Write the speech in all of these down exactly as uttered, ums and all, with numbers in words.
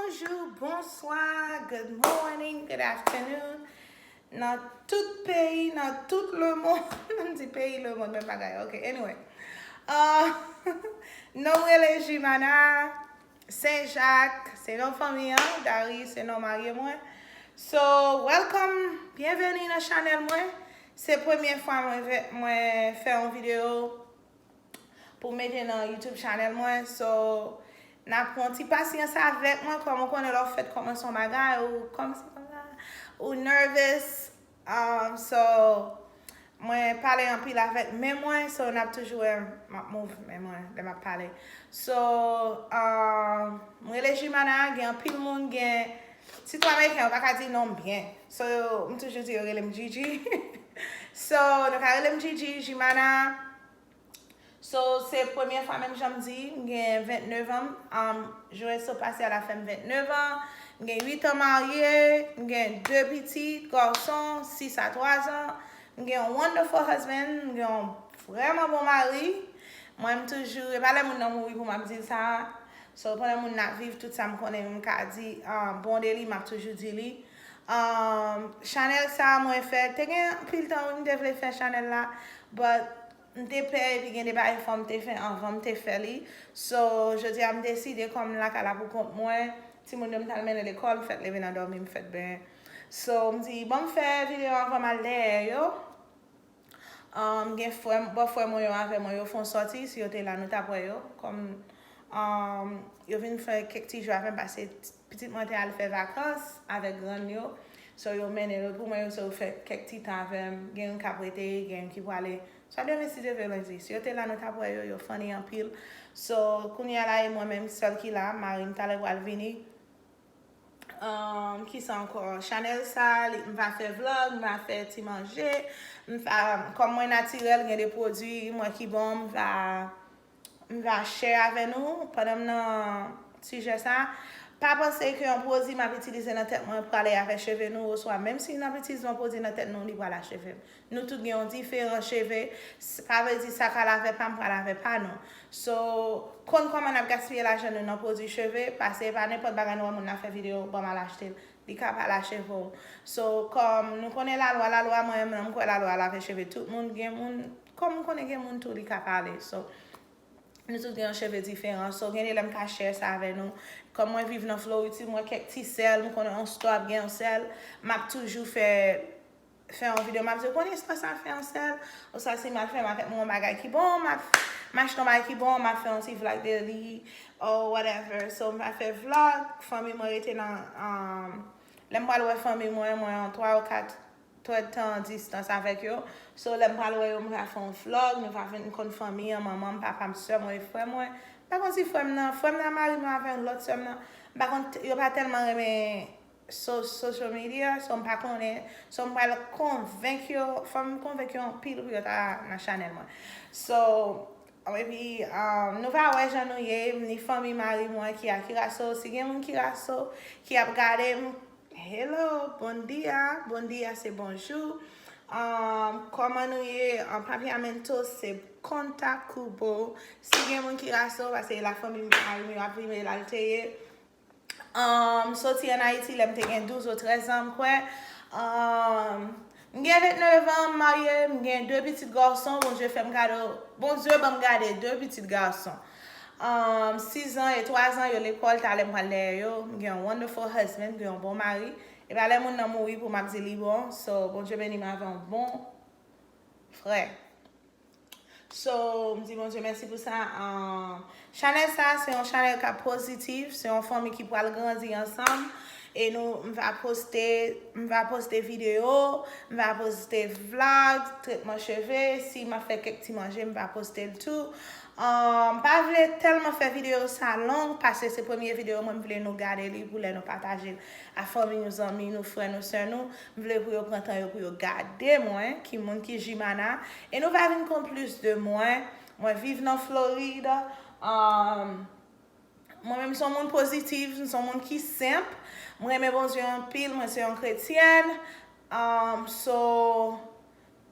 Bonjou, bonswa, good morning, good afternoon. Nan tout peyi, nan tout lemonn. M di peyi, lemonn, menm bagay. Ok, anyway. Uh, non m rele Jimana, Sen Jak, se non fanmi an, Dari, se non marye mwen. So, welcome, byenveni nan chanèl mwen. Se premye fwa mwen, mwen fè yon videyo pou mete nan YouTube chanèl mwen. So, n ap pran ti pasyans avèk mwen, kòm ou konnen lè w fèt kòmanse yon bagay, ou kòmanse konsa, ou nervous. Um, so, mwen pale anpil avèk men mwen, so n ap toujou wè m ap move men mwen lè m ap pale. So, um, mwen rele Jimana, gen anpil moun, gen, sitou Ameriken, yo pa ka di non m byen. So, m toujou di yo rele m Gigi. So, nou ka rele m Gigi, Jimana. So, se premye fwa, menm jan m di, m gen vennnev an. Um, Jewèso pase a la fè m vennnev an. M gen uit an marye, m gen de pitit gason, sis a twa zan. M gen yon wonderful husband, m gen yon vrèman bon mari. Mwen, m toujou, e pa lè moun nan mouri pou m ap di l sa. So, pandan moun nan ap viv, tout sa m konnen, m ka di, um, bon de li, m ap toujou di li. Um, chanèl sa a, mwen fè, te gen anpil tan, wi, m te vle fè chanèl la, but m te pè, epi gen de bagay fò m te fè anvan m te fè li. So, jodi a, m deside kòm m lakay la pou kont mwen, timoun yo m t al mennen lekòl, m fèt leve nan dòmi, m fèt benyen. So, m di, bon, m fè videyo anvan m al dèyè yo. Um, gen frè m, bòfrè mwen yo avè mwen, yo fè yon sòti, si yo te la, nou t ap wè yo. Kòm, um, yo vin fè kèk ti jou avè m, paske t-, pitit mwen te al fè vakans avèk grann yo. So, yo mennen yo pou mwen, yo, so, yo fè kèk ti tan avè m. Gen youn k ap rete, gen youn ki prale. Swa demen, si Dye vle, lendi. Si yo te la, nou t ap wè yo, yo funny anpil. So, kounye a la, e mwen menm sèl ki la, mari m talè pral vini. Um, kisa ankò? Chanèl sa, li, m va fè vlog, m va fè ti manje. M va, kòm mwen natirèl, gen de pwodui mwen ki bon, m va, m va share avè nou pandan m nan sijè sa. Pa panse ke yon pwodui m ap itilize nan tèt mwen prale avè cheve nou, oswa menm si n ap itilize yon pwodui nan tèt nou, li pral acheve m. Nou tout gen yon diferan cheve. S-, pa vle di sa ka lave pa m, pral lave pa nou. So, konn kòman n ap gaspiye lajan nou nan pwodui cheve, paske e pa nenpòt bagay nou wè moun nan fè videyo, ban m al achte l. Li ka pa lave cheve w. So, kòm nou konnen lalwa, lalwa, mwen menm, m kwè lalwa lave cheve tout moun. Gen moun, kòm m konnen gen moun tou, li ka pale. So, nou tout gen yon cheve diferan. So, gen de lè m ka share sa avè nou. Kòm mwen viv nan Florid, si m wè kèk ti sèl, m konnen yon store ap gen yon sèl, m ap toujou fè fè yon videyo, m ap di, ou konnen espas sa fè yon sèl, oswa si m al fè, m ap fè yon bagay ki bon, m ap, m achte yon bagay ki bon, m ap fè yon ti vlog de li, or whatever. So, m pa fè vlog, fanmi mwen rete nan, um, lè m pral wè fanmi mwen, mwen an twa ou kat twèdtan distans avèk yo. So, lè m pral wè yo, m pa fè yon vlog, nou pa vin konn fanmi an, manman m, papa m, sè mwen, e frè mwen. M pa konn si frè m nan, frè m nan, mari m avè lòt sè m nan. M pa konn, yo pa tèlman renmen so, social media, so m pa konnen, so m pral konvenk yo, fò m konvenk yo anpil pou yo ta nan chanèl mwen. So, epi, um, nou va wè jan nou ye, ni fanmi mari mwen ki a Kiraso, si gen moun Kiraso ki ap gade m, hello, bon dia, bon dia se bonjou. Um, kòman nou ye? Um, Papiamento se konta kubo. Si gen moun Kiraso, paske la fanmi mari m yo ap viv la l te ye. Um, soti ann Ayiti lè m te gen douz ou trèz an, m kwè. Um, m gen vennnev an, m marye, m gen de pitit gason, Bondye fè m kado, Bondye ban m gade de pitit gason. Um, sis an e twa zan, yo lekòl, talè m pral dèyè yo. M gen yon wonderful husband, m gen yon bon mari. E pa lè moun nan mouri pou m ap di li bon. So, Bondye beni m avè yon bon frè. So, m di Bondye mèsi pou sa. Um, chanèl sa, se yon chanèl k ap pozitif, se yon fanmi ki pral grandi ansanm. E nou, m va poste, m va poste videyo, m va poste vlog, tretman cheve. Si m ap fè kèk ti manje, m va poste l tou. Um, m pa vle tèlman fè videyo sa long, paske se premye videyo mwen, m vle nou gade li pou lè nou pataje l a fanmi nou, zanmi nou, frè nou, sè nou. M vle pou yo pran tan yo pou yo gade mwen, ki moun ki Jimana. E nou va vin konn plis de mwen. Mwen viv nan Florid. Um, mwen menm, m se yon moun pozitif, m se yon moun ki senp. Mwen renmen Bondye anpil, mwen se yon kretyèn. Um, so,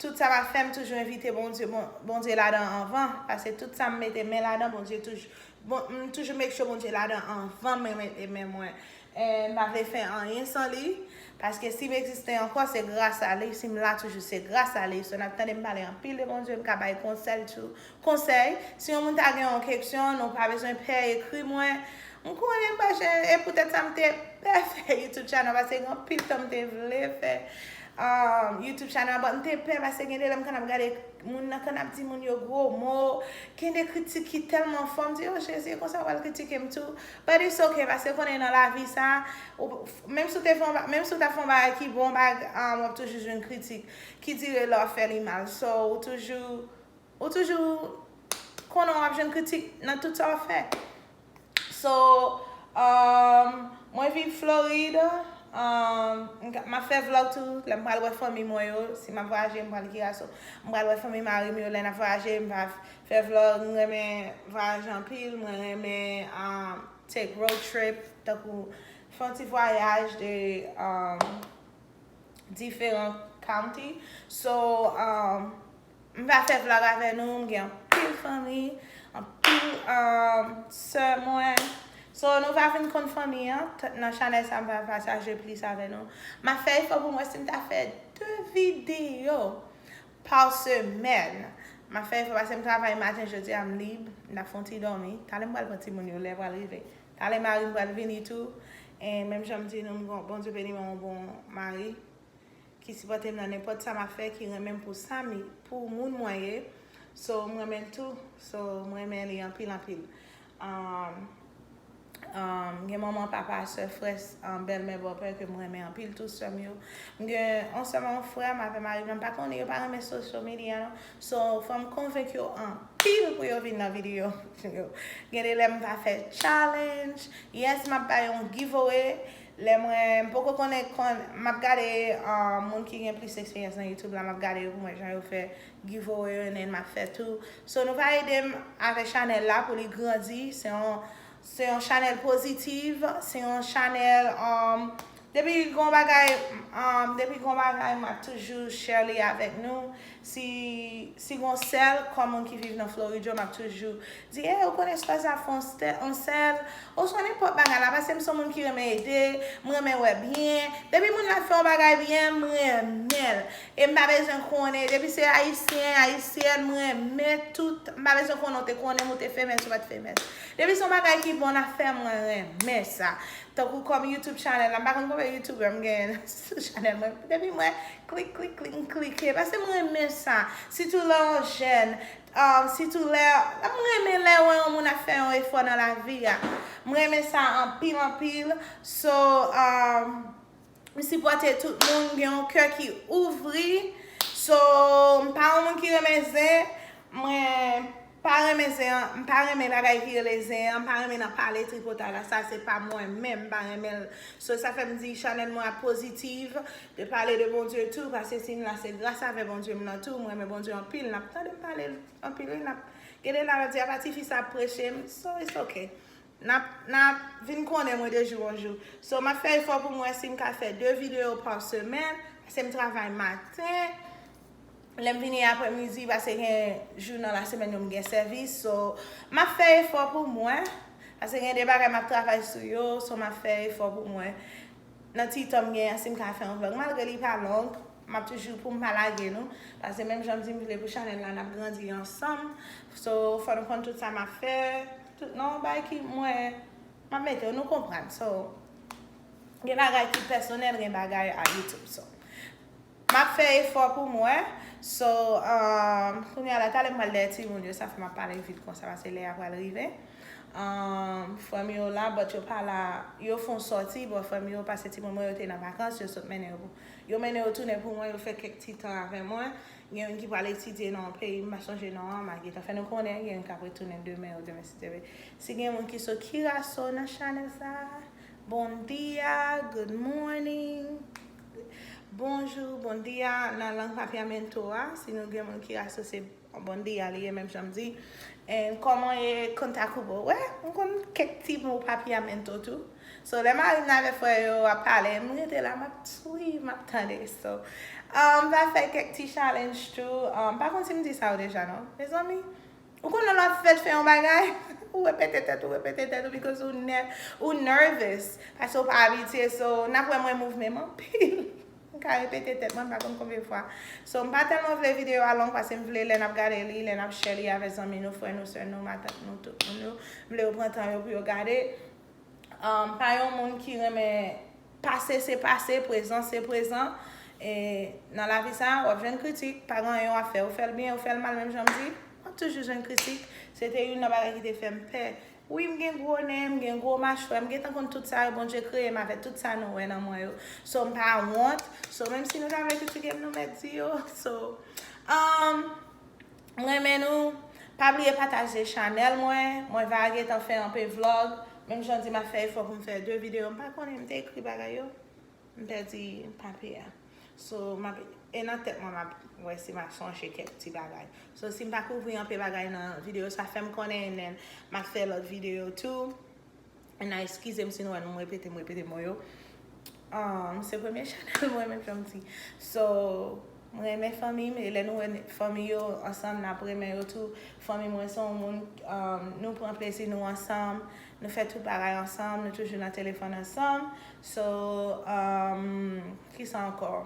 tout sa m ap fè, m toujou envite Bondye, Bon-, Bondye ladan anvan. Paske tout sa m mete men ladan, Bondye toujou, Bon, m toujou make sure Bondye ladan anvan mwen mete men mwen. And m pa vle fè anyen san li. Paske si m egziste ankò, se gras a li. Si m la toujou, se gras a li. So, n ap tande m pale anpil de Bondye, m ka bay konsèy tou. Konsèy, si yon moun ta gen yon keksyon, nou pa bezwen pè ekri mwen. M konnen m pa jen, e poutèt sa m te pè fè YouTube channel, paske gen anpil tan m te vle fè um, YouTube channel, but m te pè, paske gen de lè m konn ap gade moun nan konn ap di moun yo gwo mo, gen de kritik ki tèlman fò, m di, "Oh Jezi, e konsa w pral kritike m tou?" But it's okay, paske konnen nan lavi sa, ou, menm si w te fè yon ba- menm si w ta fè yon bagay ki bon, bag, um, w ap toujou jwenn kritik ki dire lè w ap fè li mal. So, ou toujou, ou toujou konnen w ap jwenn kritik nan tout sa w ap fè. So, um, mwen viv Florid. Um, m ka- m ap fè vlog tou. Lè m pral wè fanmi mwen yo, si m ap vwayaje, m pral Kiraso. M pral wè fanmi mari m yo lè n ap vwayaje. M va fè vlog. M renmen vwayaje anpil. Mwen renmen um, take road trip. Tankou fè yon ti vwayaj de um, diferan county. So, um, m va fè vlog avè nou. M gen anpil fanmi, anpil um, sè mwen. So, nou va vin konn fanmi an. T- Nan chanèl sa, m va pataje plis avè nou. M ap fè efò pou m wè si m ta fè de videyo pa semèn. M ap fè efò paske m travay maten, jodi a m lib. M ap fè yon ti dòmi. Talè m pral pran timoun yo, lè pral rive. Talè mari m pral vini tou. E menm jan m di nou, m gon- Bondye beni mwen yon bon mari ki sipòte m nan nenpòt sa m ap fè, ki renmen m pou sa mi pou moun mwen ye. So, m renmen l tou. So, m renmen li anpil, anpil. Um, um, gen manman, papa, sè, frè, um, bèlmè, bòpè ke m renmen anpil tou, sè m yo. M gen yon sè m, yon frè m avè mari m nan, m pa konnen, yo pa renmen social media non. So, fò m konvenk yo anpil pou yo vin nan videyo. Gen de lè m va fè challenge. Yes, m ap bay yon giveaway. Lè mwen, m poko konnen kon, m ap gade um, moun ki gen plis eksperyans nan YouTube la, m ap gade yo pou mwen jan yo fè giveaway yo, and then m ap fè tou. So, nou va ede m avèk chanèl la pou li grandi. Se yon, se yon chanèl pozitiv, se yon chanèl, um, depi gon bagay, um, depi gon bagay, m ap toujou share li avèk nou. Si, si gon sèl, kòm moun ki viv nan Florid yo, m ap toujou di, "Hey, ou konnen sa sa fè yon stè- yon sèl?" Oswa nenpòt bagay la, paske m se yon moun ki renmen ede, m renmen wè byen. Depi moun la fè yon bagay byen, m renmen l. E m pa bezwen konnen, depi se ayisyen, ayisyèn, m renmen tout. M pa bezwen konnen ou te konnen m, ou te fè mès, ou pa t fè mès. Depi se yon bagay ki bon n ap fè, mwen renmen sa. Tankou kòm YouTube channel la, m pa konn konbyen YouTuber m genyen sou channel mwen. Depi mwen klik, klik, klik, m klike. Paske m renmen sa. Sitou lè yon jèn, um, sitou lè, m renmen lè wè yon moun ap fè yon efò nan lavi a. M renmen sa anpil, anpil. So, um, m sipòte tout moun, gen yon kè ki ouvri. So, m pa yon moun ki renmen zen. Mwen pa renmen zen an, m pa renmen bagay ki rele zen an, m pa renmen nan pale tripotay la, sa se pa mwen menm, m pa renmen l. So, sa fè m di chanèl mwen ap pozitiv, de pale de Bondye tou, paske si m la se gras avè Bondye m nan tou, m renmen Bondye anpil, n ap tande m pale anpil, wi, n ap, gen de la, n ap di, "Apa tifi sa ap preche m?" So, it's okay. N ap, n ap vin konnen mwen de jou an jou. So, m ap fè efò pou m wè si m ka fè de videyo pa semèn, paske m travay maten. Lè m vini aprèmidi, paske gen jou nan lasemèn yo m gen sèvis. So, m ap fè efò pou mwen. Paske gen de bagay m ap travay sou yo. So, m ap fè efò pou mwen. Nan ti tan m genyen, si m ka fè yon vlog. Malgre li pa long, m ap toujou pou m pa lage nou. Paske menm jan m di m vle pou chanèl la, n ap grandi ansanm. So, fò nou konn tout sa m ap fè. Tout non, bay ki mwen, m ap mete yo, nou konprann. So, gen bagay ki pèsonèl, gen bagay a YouTube. So, m ap fè efò pou mwen. So, um, kounye a la, talè m pral dèyè timoun yo, sa fè m ap pale vit konsa, paske lè a pral rive. Um, frè m yo la, but yo pa la, yo fè yon sòti, but frè m yo, paske timoun mwen yo te nan vakans, yo sot mennen yo pou, yo mennen yo tounen pou mwen, yo fè kèk ti tan avè mwen. Gen youn ki pral etidye nan yon peyi, m pa sonje non an, m a gentan fè nou konnen, gen youn k ap retounen demen ou demen si Dye vle. Si gen moun ki sot Kiraso nan chanèl sa, bon dia, good morning, bonjou, bon dia, nan lang papiamento a, si nou gen moun Kiraso se bon dia li ye, menm jan m di. And kòman ye, konta kubo? Wè, m konn kèk ti mo papiamento tou. So, lè mari m avè frè yo ap pale, m rete la, m ap swiv, m ap tande. So, um, m va fè kèk ti challenge tou. Um, pa konn si m di sa yo deja, non. Mezanmi, ou konnen lè w ap fèt fè yon bagay, Ou repete tèt ou, repete tèt ou, because ou nè, ou nervous. Paske ou pa abitye, so, n ap wè mwen mouvman m anpil. M ka repete tèt mwen, m pa konn konbyen fwa. So, m pa tèlman vle videyo a long, paske m vle lè n ap gade li, lè n ap share li avèk zanmi nou, frè nou, sè nou, matant nou, tout moun yo. M vle yo pran tan yo pou yo gade. Um, pa yon moun ki renmen pase se pase, prezan se prezan. E nan lavi sa, w ap jwenn kritik, pa gen anyen w ap fè. Ou fè l byen, ou fè l mal, menm jan m di, w ap toujou jwenn kritik. Se te youn nan bagay ki te fè m pè. Wi, m gen gwo nen, m gen gwo machwè, m gentan konn tout sa yo Bondye kreye m avèk tout sa nou wè nan mwen yo. So, m pa wont. So, menm si nou ta vle kritike m, nou mèt di yo. So, um, m renmen nou. Pa bliye pataje chanèl mwen. Mwen va gentan fè anpe vlog. Menm jan di m ap fè efò pou m fè de videyo. M pa konnen, m te ekri bagay yo. M pèdi papye a. So, m ap, e nan tèt mwen, m ap wè si m ap sonje kèk ti bagay. So, si m pa kouvri anpe bagay nan videyo sa, fè m konnen, and then m ap fè lòt videyo tou. And a, eskize m si nou wè m repete, m repete mo yo. Um, se premye chanèl mwen, menm jan m di. So, m renmen fanmi m, e lè nou wè fanmi yo ansanm, n ap renmen yo tou. Fanmi mwen se yon moun, um, nou pran plezi nou ansanm, nou fè tout bagay ansanm, nou toujou nan telefòn ansanm. So, um, kisa ankò?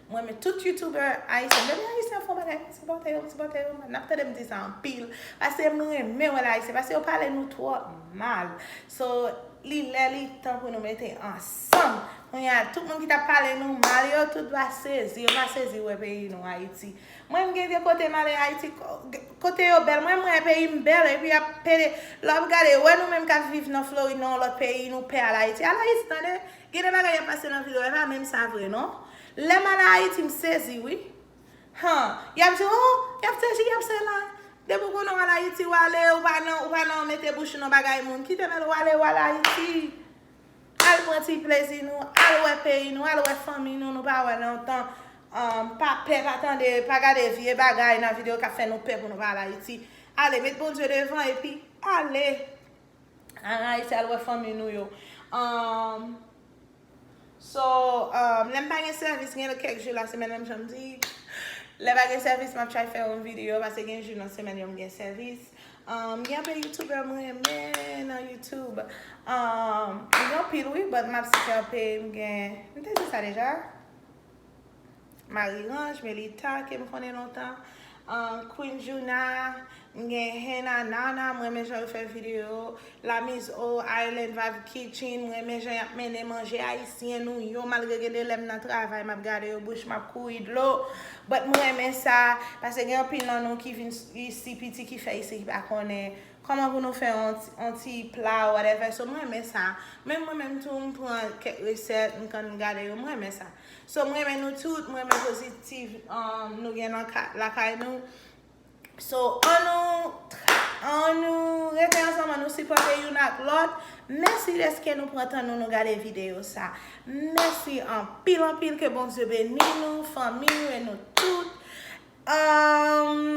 Mwen renmen tout YouTuber ayisyen. Depi ayisyen ap fè yon bagay, m sipòte yo, m sipòte yo. N ap tande m di sa anpil. Paske m renmen wè ayisyen. Paske yo pale nou twò mal. So, li lè, li tan pou nou mete ansanm. Kounye a, tout moun ki t ap pale nou mal yo, tout va sezi. Yo va sezi wè peyi nou, Ayiti. Mwen, m gen de kote m ale Ayiti, ko-, kote yo bèl. Mwen, m wè peyi m bèl, epi y ap pede. Lè w ap gade, wè nou menm k ap viv nan Florid, nan yon lòt peyi, nou pè al Ayiti. Al Ayiti, tande. Gen de bagay y ap pase nan videyo, e pa menm sa vre, non. Lè m al Ayiti, m sezi, wi. Han, y ap di, oh, y ap sezi, y ap sela. Depi w konnen w al Ayiti, w ale, ou pa nan, ou pa nan mete bouch ou nan bagay moun. Kite mèt ou ale, w al Ayiti. Al pran ti plezi nou, al wè peyi nou, al wè fanmi nou, nou pa wè lontan. Um, pa pè, pa tande, pa gade vye bagay nan videyo k ap fè nou pè pou nou pa al Ayiti. Ale, met Bondye devan, epi ale. Al Ayiti, al wè fanmi nou yo. Um, so, um, lè m pa gen sèvis, gen kèk jou la semèn, menm jan m di, lè pa gen sèvis, m ap try fè yon videyo, paske gen jou nan semèn yo m gen sèvis. Um, gen anpil YouTuber m renmen nan YouTube. Um, m gen anpil, wi, but m ap site anpil, m gen, m te di sa deja. Marie Range, Melita, ke m konnen lontan. Um, Queen Juna, m gen Hena Nana, m renmen jan yo fè videyo. Lamiz O, Island Vibe Kitchen, m renmen jan y ap mennen manje ayisyen nou yo, malgre gen de lè m nan travay, m ap gade yo, bouch m ap kouri dlo. But m renmen sa, paske gen anpil nan nou ki vin isi piti, ki fè isi, ki pa konnen kòman pou nou fè yon ti, yon ti pla, whatever. So, m renmen sa. Menm mwen menm tou, m pran kèk resèt, m konn gade yo, m renmen sa. So, m renmen nou tout, m renmen pozitif, um, nou gen nan ka-, lakay nou. So, ann nou, ann nou rete ansanm, ann nou sipòte youn ak lòt. Mèsi dèske nou pran tan nou, nou gade videyo sa. Mèsi anpil, anpil, ke Bondye beni nou, fanmi nou e nou tout. Um,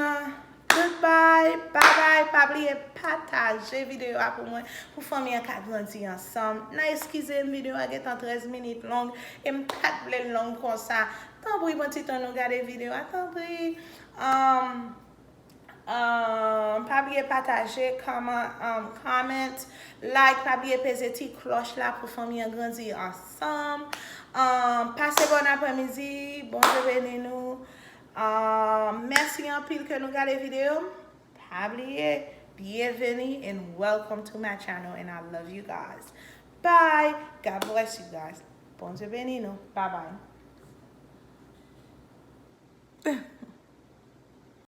goodbye, bye bye, pa bliye pataje videyo a pou mwen, pou fanmi an ka grandi ansanm. N a eskize m, videyo a gentan trèz minit long, e m pa t vle l long konsa. Tanpri, pran ti tan nou gade videyo a, tanpri. Um, um, pa bliye pataje, comment, um, comment, like, pa bliye peze ti klòch la pou fanmi an grandi ansanm. Um, pase bòn aprèmidi, Bondye beni nou. Um, mèsi anpil ke nou gade videyo m. Pa bliye, bienvenue and welcome to my channel, and I love you guys. Bye. God bless you guys. Bondye beni nou. Bye bye.